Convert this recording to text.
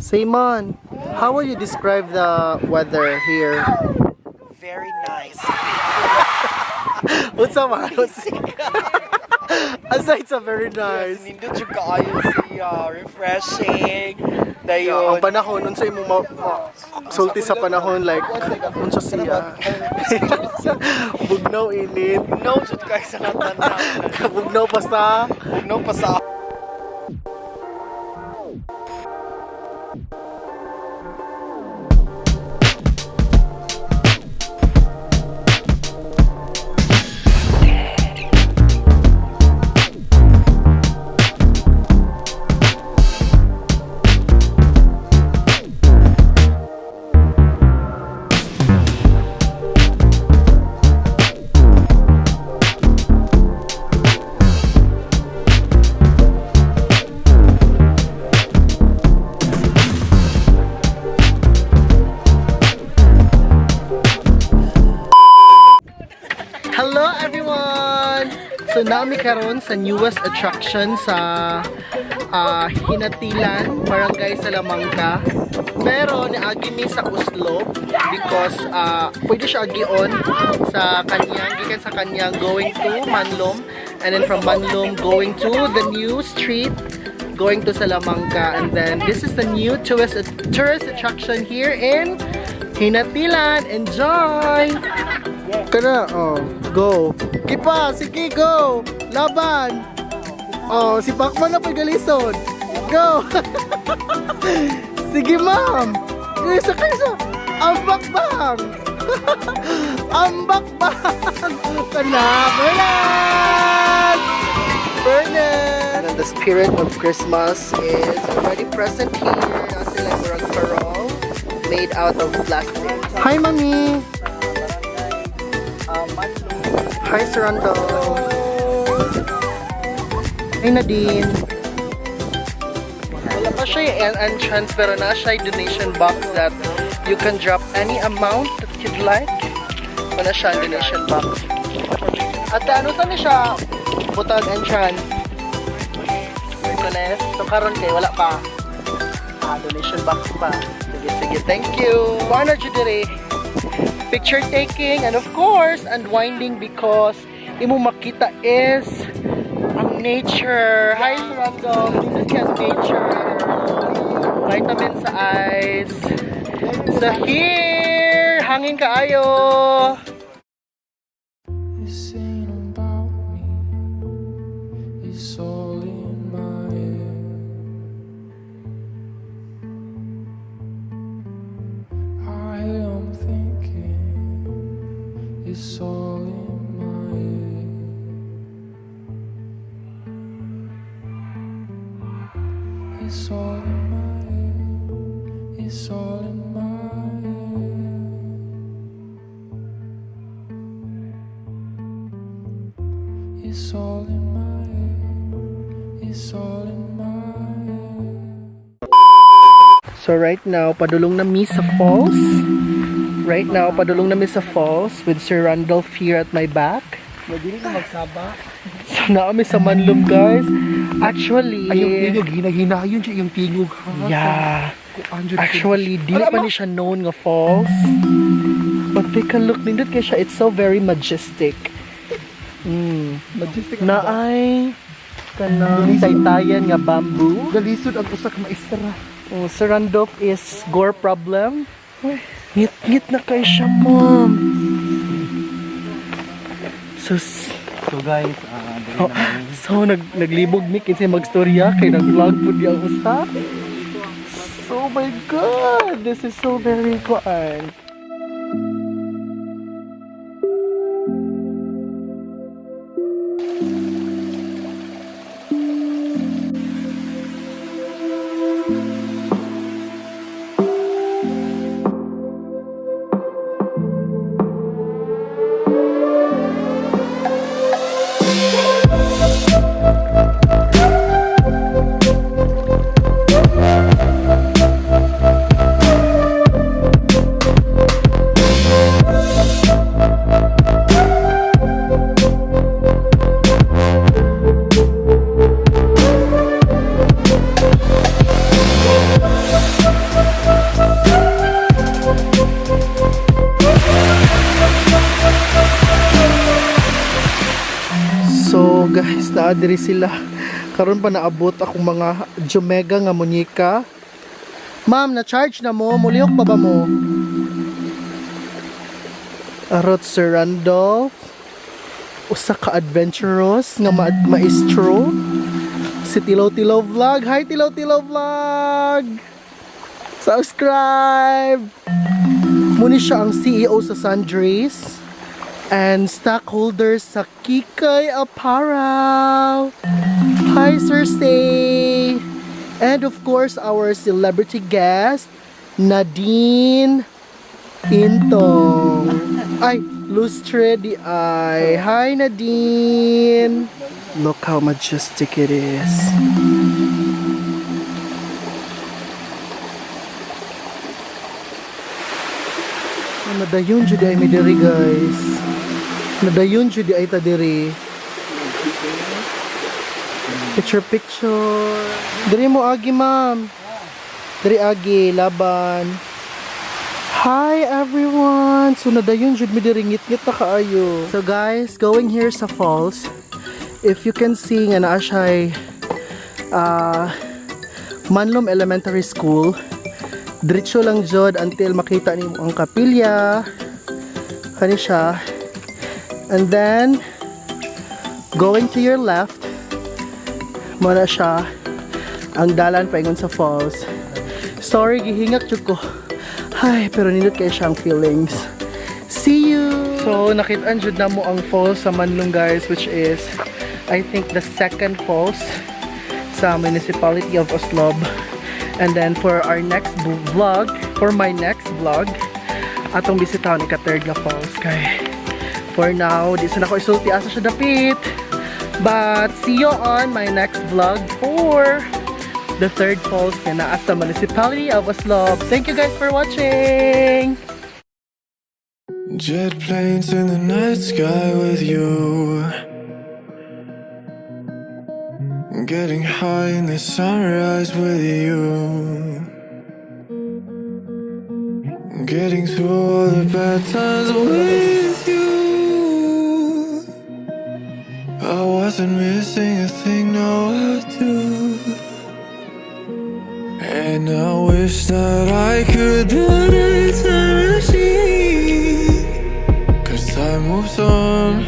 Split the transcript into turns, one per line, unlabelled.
Simon, how will you describe the weather here?
Very nice.
What's up, man? Aside sa very nice.
Nindot jud kaayo siya, refreshing.
Ang
Dayon.
Panahon, unsa imong sulti sa panahon, like, unsa siya? Bugnaw, init.
No jud kay sa tanan.
Bugnaw pa sa
No pa sa.
Hello, everyone! So nami karon sa newest attraction sa Ginatilan, Barangay Salamanca. Pero niagi mi sa Oslob because pwede siya agion sa kanyang gikan sa kanyang going to Manlom and then from Manlom going to the new street going to Salamanca, and then this is the new tourist attraction here in Ginatilan. Enjoy! Kana, oh, go. Kipa, sige, go. Laban. Oh, si Pacman na pagalisod. Go. Sige, ma'am. Isa kayo. Ang bakbang. Ang bakbang. Kana, Bernard. Bernard. And the spirit of Christmas is already present here. Nasa murag parol made out of plastic. Hi, Mami. Hi, Sir Randall. Hi, Nadine. Wala pa siya yung entrance pero na siya yung donation box that you can drop any amount that you'd like. Wala siya ang donation box. At ano saan na siya butang entrance? Merkules. So karon kay wala pa. Ah, donation box pa. Sige, sige. Thank you. Paano jud dire? Picture taking and, of course, unwinding because imo makita is ang nature. Hi, Randolph. Nindot ka sa nature. Vitamin sa eyes. So here, hangin kaayo.
This ain't about me. It's all in my head. I am thinking. It's all in my head. It's all in my head. It's all in my head. It's all in my head. It's all in my head.
So right now, padulong na mi sa falls. Right now, padulong na mi sa falls with Sir Randolph here at my back.
Madili na magsaba.
So naa mi sa Manlum, guys. Actually,
Ay, yung tingog, hinahinayon siya yung tingog, ha?
Yeah.
Kuan jud.
Actually, dili
Alam
pa
mo-
ni siya known nga falls. But take a look, nindot kay siya. It's so very majestic.
Majestic.
Na ay kanang taytayan nga bamboo.
Galisod ang usa ka maestra.
Oh, Sir Randolph is gore problem. Ngit-ngit na kay siya, ma'am. Sus.
So guys,
Oh, so naglibog mi kasi magstorya kay nag-vlog pud ang usa. So my God, this is so very kuan. Naa diri sila. Karon pa naabot akong mga Jomega nga munyeka. Ma'am, na-charge na mo. Mulihok pa ba mo? Arot Sir Randolph. Usa ka adventurous nga maestro. Si Tilaw Tilaw Vlog. Hi, Tilaw Tilaw Vlog! Subscribe! Muni siya ang CEO sa Sundries and stockholder sa Kikay Apparel. Hi, Sir Say! And of course, our celebrity guest, Nadine Intong. Ay, Lustre di ay. Hi, Nadine! Look how majestic it is. Ah, nadayon jud ay mi diri, guys. Nadayon jud ay ta diri. Picture picture. Diri mo agi, ma'am. Diri agi laban. Hi everyone. So nadayon jud mi diri, ngit-ngit na kaayo. So guys, going here sa falls. If you can see nga naa siya'y Manlom Elementary School. Diretso lang jud until makita nimo ang kapilya. Kani siya. And then going to your left, mo na siya ang dalan paingon sa falls. Sorry, gihingak jud ko. Ay, pero nindot kay siya ang feelings. See you! So, nakitaan jud na mo ang falls sa Manlong, guys, which is, I think, the second falls sa municipality of Oslob. And then for our next vlog, for my next vlog, atong bisitahon ika-third nga falls kay for now, di sa nako isulti asa siya dapit. But see you on my next vlog for the third falls nga naa sa municipality of Oslob. Thank you guys for watching!
Jet planes in the night sky with you. Getting high in the sunrise with you. Getting through all the bad times with you. I wasn't missing a thing, now I do. And I wish that I could build a time machine. 'Cause time moves on.